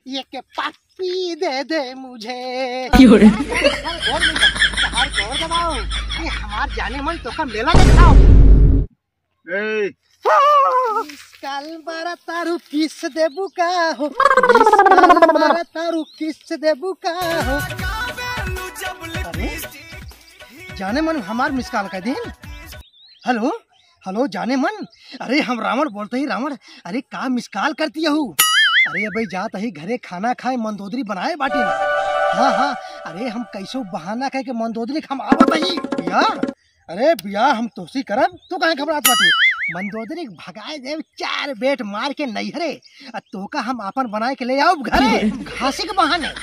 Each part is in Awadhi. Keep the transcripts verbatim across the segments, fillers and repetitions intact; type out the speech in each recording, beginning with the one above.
ये के पप्पी दे दे मुझे। क्यों रे? यार, गोड़ नहीं दबा, यार, गोड़ दबाओ। ये हमार जाने मन तोका मेला देखाओ। ए। Miss call मारा तारू, kiss देबू का हो? Miss call मारा तारू, kiss देबू का हो? अरे, जाने मन हमार miss call कर दीन। Hello, hello, जाने मन। अरे, हम रावण बोलत ही, रावण। अरे, का miss call करती हू? अरे, अबे जात ही घरे खाना खाए, मंदोदरी बनाए बाटी। हाँ, हाँ, अरे, हम कैसो बहाना कह के मंदोदरी हम आवत ही। भैया, अरे भैया, हम तोसी करब, तू काहे घबरात बाटू? मंदोदरी के भगाए देब चार बेट मार के नैहरे, आ तोका हम आपन बनाए के ले आउब घरे। घासी के बहाने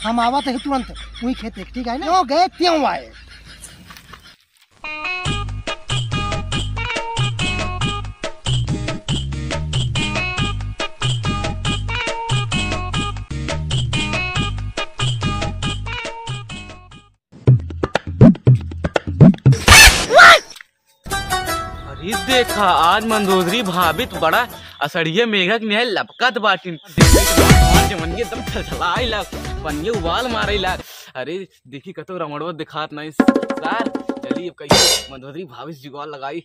हम आवत ही तुरंत, उही खेत एक, ठीक है ना? जो गए त्यों आए। अरे देखा, आज मंदोदरी भाभी तो बड़ा असड़िया मेघक निहाय लपकत बाटिन। देखा, जवनिया एकदम छलछलाइला, पनिया उबाल मारैला। अरे देखी, कतो रमणवा दिखात नहीं सार। चली अब कहीं मंदोदरी भाभी से जुगाड़ लगाई।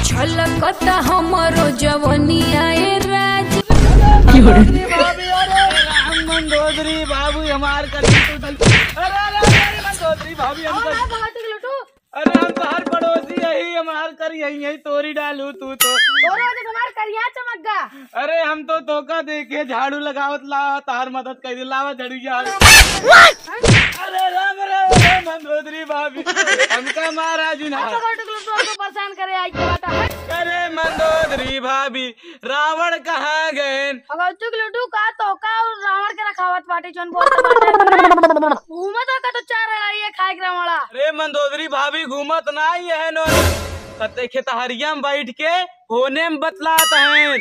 छलकत हमरो जवनिया ए राज। अरे भाभी, अरे राम मंदोदरी भाभी हमार कर। अरे, अरे, अरे, मंदोदरी भाभी हमका। अरे हम तोहार पड़ोसी यही, हमार कर यही, यही तोरी डालू तू तो। तोरो वजह से हमार करिया चमक गा। अरे हम तो तोका देखे झाड़ू लगावत ला, तोहार मदद कर दे, लावा झाड़ू यार। अरे राम रे, रे मंदोदरी भाभी, हमका मारा जिन। अच्छा, कर टुकड़ो तो हमको परेशान करे आई के बात है। अरे मंदोदरी भाभी, रावण कहाँ गएन? अगर चुक लुटू का तोका और रावण के रखावत बाटे, जौन बोलत बाटे। घूमत हो का तो चार अड़ाइए खाए के रावणा। अरे मंदोदरी भाभी घूमत ना ही है नो। कते खेतहरिया में बैठ के फोने में बतलात हैं।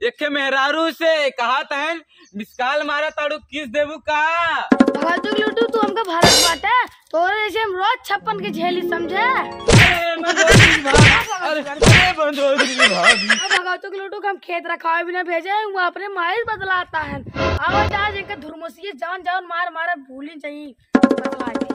एक मेहरारू से कहत हैं, miss call मारा ताड़ू, kiss देबू का? अगर चुक लुटू तू हमका भरत बाटे। तोरे जैसे हम रोज छप्पन के झेली, समझे? अरे, मंदोदरी भाभी, अरे, अरे, मंदोदरी भाभी। अब भगवतो के लूटू के हम खेत रखावे भी ना भेजे, वो अपने माई बतलाता है। अब जा जेकर धुरमुसिये जान जान मार मार भूली चाहिए। बतला के।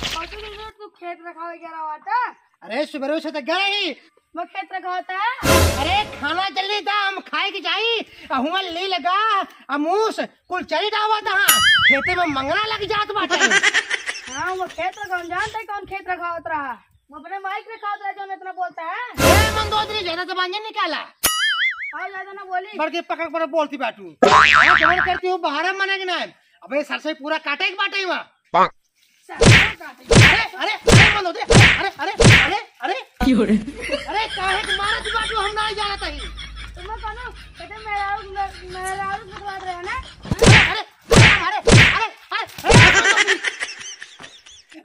भगवतो के लूटू तू खेत रखावे गया रहा था। अरे, सुबह से तो गए ही, मैं खेत रखा होता है। अरे खाना जल्दी दा, हम खाए के जाई। आ हुआं लील गाह, आ मूस, कुल चरी डावत हा। खेते में मंगना लग जात बाटे। हाँ, वो खेत रखा, हम जानते हैं कौन खेत रखा होत रहा। वो अपने माइक रखा होत रहा, जो इतना बोलता है। ए मंदोदरी, ज्यादा जबान नहीं निकाला। हाँ, ज्यादा ना बोली। बड़के पकड़ पर बोलती बाटू। हाँ, जबान करती हूँ, बाहर मने के ना। अबे सर से पूरा काटे के बाटे हुआ। अरे, अरे, अरे, मत होते, अरे, अरे, अरे, अरे, क्यों रे? अरे, काहे के मारत बाटू, हम ना जानत हई। तुम कौनो, कहते मेहरारू, मेहरारू से बात रहे ना? अरे, अरे, अरे, अरे, अरे,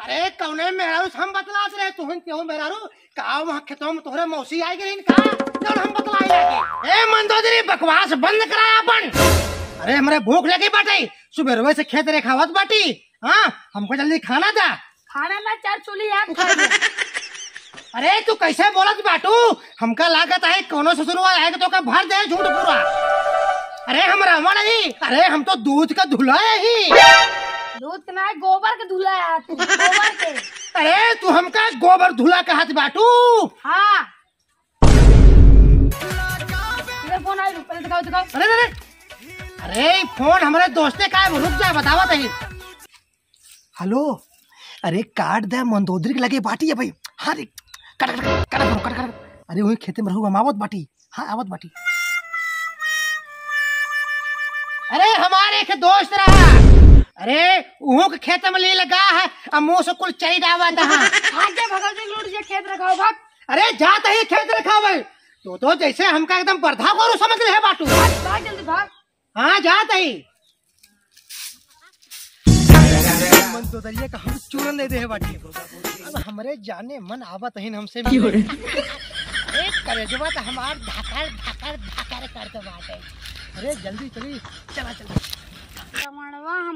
अरे, कौने मेहरारू से हम बतलात रहे, तुहन केहू मेहरारू, का वहाँ खेतवा में तोहरे मौसी आई गई का? जौन हम बतलाई लागे। ए मंदोदरी, बकवास बंद करा अपन। अरे, हमरे भूख लगी बाटे, सुबेरवे से खेत रेखावत बाटी। हाँ, हमको जल्दी खाना दा। खाना ना, चार चूल्ही आग खाई। अरे, तू कैसे बोलत बाटू? हमका लागत है, कोनो ससुरवा आए तो का भर दे झूठ पूरा। अरे, हम रावण ही, अरे, हम तो दूध का धुला ही। दूध के ना, गोबर के धुला है तू, गोबर के। अरे, तू हमका गोबर धुला कहत बाटू? हाँ। अरे, फोन आई, रुक, पहले दिखाओ, दिखाओ। अरे, अरे, अरे, अरे, फोन हमरे दोस्ते का है, रुक जा, बतावत ही। हेलो, अरे काट दे, मंदोदरी के लगे बाटी है भाई। हाँ रे, कट, कट, कट, कट, कट, कट। अरे वही खेते में रहू, हम आवत बाटी। हाँ, आवत बाटी। अरे हमारे एक दोस्त रहा, अरे उहो के खेत में लील गाह है, अब मुंह से कुल चरी डावा था। हाँ। आज जब भगत सिंह लूट जे खेत रखाओ भाग। अरे जात ही खेत रखावे, तो तो जैसे हमका एकदम बर्धा करू समझ ले है बाटू। भाग, भाग जल्दी भाग। हाँ, जात ही। मंदोदरिया का हम चूरन दे दे बाटी। अब हमरे जाने मन आवत ही हमसे मिले। अरे करेजवा तो हमार धकर, धकर, धकर करत बाटे। अरे जल्दी चली, चला, चला।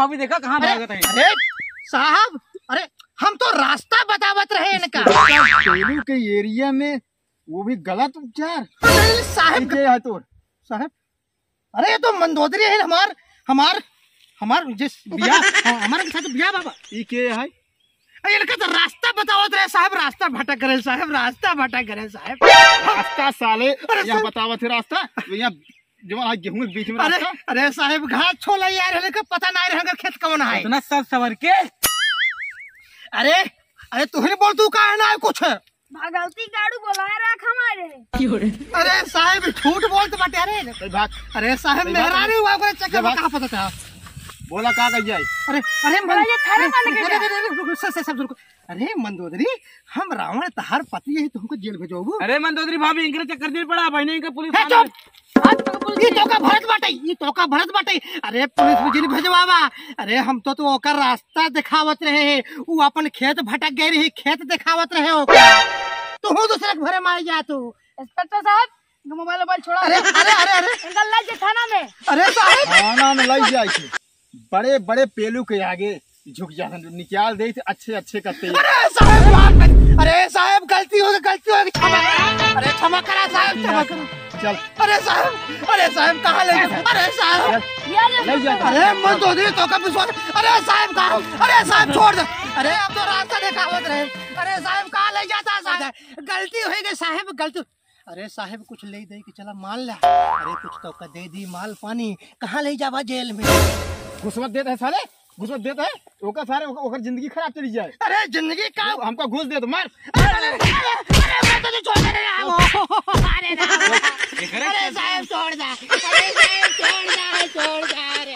भाभी देखा कहाँ अरे, भागत है। अरे साहब, अरे हम तो रास्ता बतावत रहे इनका। तेलू के एरिया में वो भी गलत उपचार। अरे साहब, ये क्या है तोर? साहब, अरे ये तो मंदोदरी है हमार, हमार, हमार जिस बिया, हाँ, हमारे के साथ बिया बाबा। ई के है? अरे इनका तो रास्ता बतावत रहे साहब, रास्ता भटक रहे साहब, रास्ता भटक रहे साहब। रास्ता साले, अरे यहाँ साहब। बतावत है रास्ता, तो यहाँ जो आज गेहूं के बीच में अरे, रास्ता। अरे साहब, घास छोला यार, इनका पता ना रहे खेत कौन है। इतना सज सवर के। अरे, अरे तू ही बोल, तू का है ना कुछ? भगवती गाड़ू बोला रख हमारे। अरे साहब, झूठ बोलत बाटे। अरे, ए, भाग। अरे साहब, ए, भाग। मेहरारू हुआ, ओकरे चक्कर में भाग। कहाँ पता था? बोला का कही जाए? अरे, अरे, मन-, अरे, ये थारे अरे, वाले के अरे, क्या? अरे, अरे, रुको, सब, सब, सब रुको। अरे मंदोदरी, हम रावण तहार पति है, तो हमको जेल भेजोबू? अरे मंदोदरी भाभी, इनके चक्कर में पड़ा, बहने इनका पुलिस ए, वाले चुप! ई तोका भरत बाटे, ई तोका भरत बाटे। अरे पुलिस में जिन भेजवावा। अरे हम तो, तो ओकर रास्ता दिखावत रहे हैं, उ अपन खेत भटक गए रही, खेत दिखावत रहे ओकर। तू हूँ दूसरे के भरे मार जा तू। इंस्पेक्टर साहब, मोबाइल, मोबाइल छोड़ा। अरे, अरे, अरे, अरे। इनका ले जा थाना में। अरे साहेब। थाना में ले जाए के। बड़े, बड़े पेलू के आगे झुक जा, निकाल दे अच्छे, अच्छे करते। अरे साहेब, माफ कर। अरे साहेब, गलती हो गई, गलती हो गई, क्षमा करा। अरे क्षमा करा साहेब, क्षमा करा। चल। अरे साहेब, अरे साहेब, कहाँ ले गए? अरे साहेब। चल। ले जा। अरे मत दो दिन तो का विश्वास। अरे साहेब, कहाँ? अरे साहेब, छोड़ दे। अरे अब तो रास्ता देखावत रहे। अरे साहेब, कहाँ ले जाता साहेब? गलती हो गई साहेब, गलती। अरे साहेब, कुछ ले दे के चला, मान ला। अरे कुछ तो का दे दी, माल पानी, कहाँ ले जावा जेल में? घुसवत देत है साले, घुसवत देत है, ओकर सारे, ओकर, ओकर जिंदगी खराब चली जाए। अरे जिंदगी का? वो हमका घुस दे तो मार। अरे, अरे, अरे, अरे, मैं तुझे छोड़ नहीं रहा हूँ। अरे ना, अरे साहेब छोड़ दे, अरे साहेब छोड़ दे, छोड़ दे, अरे।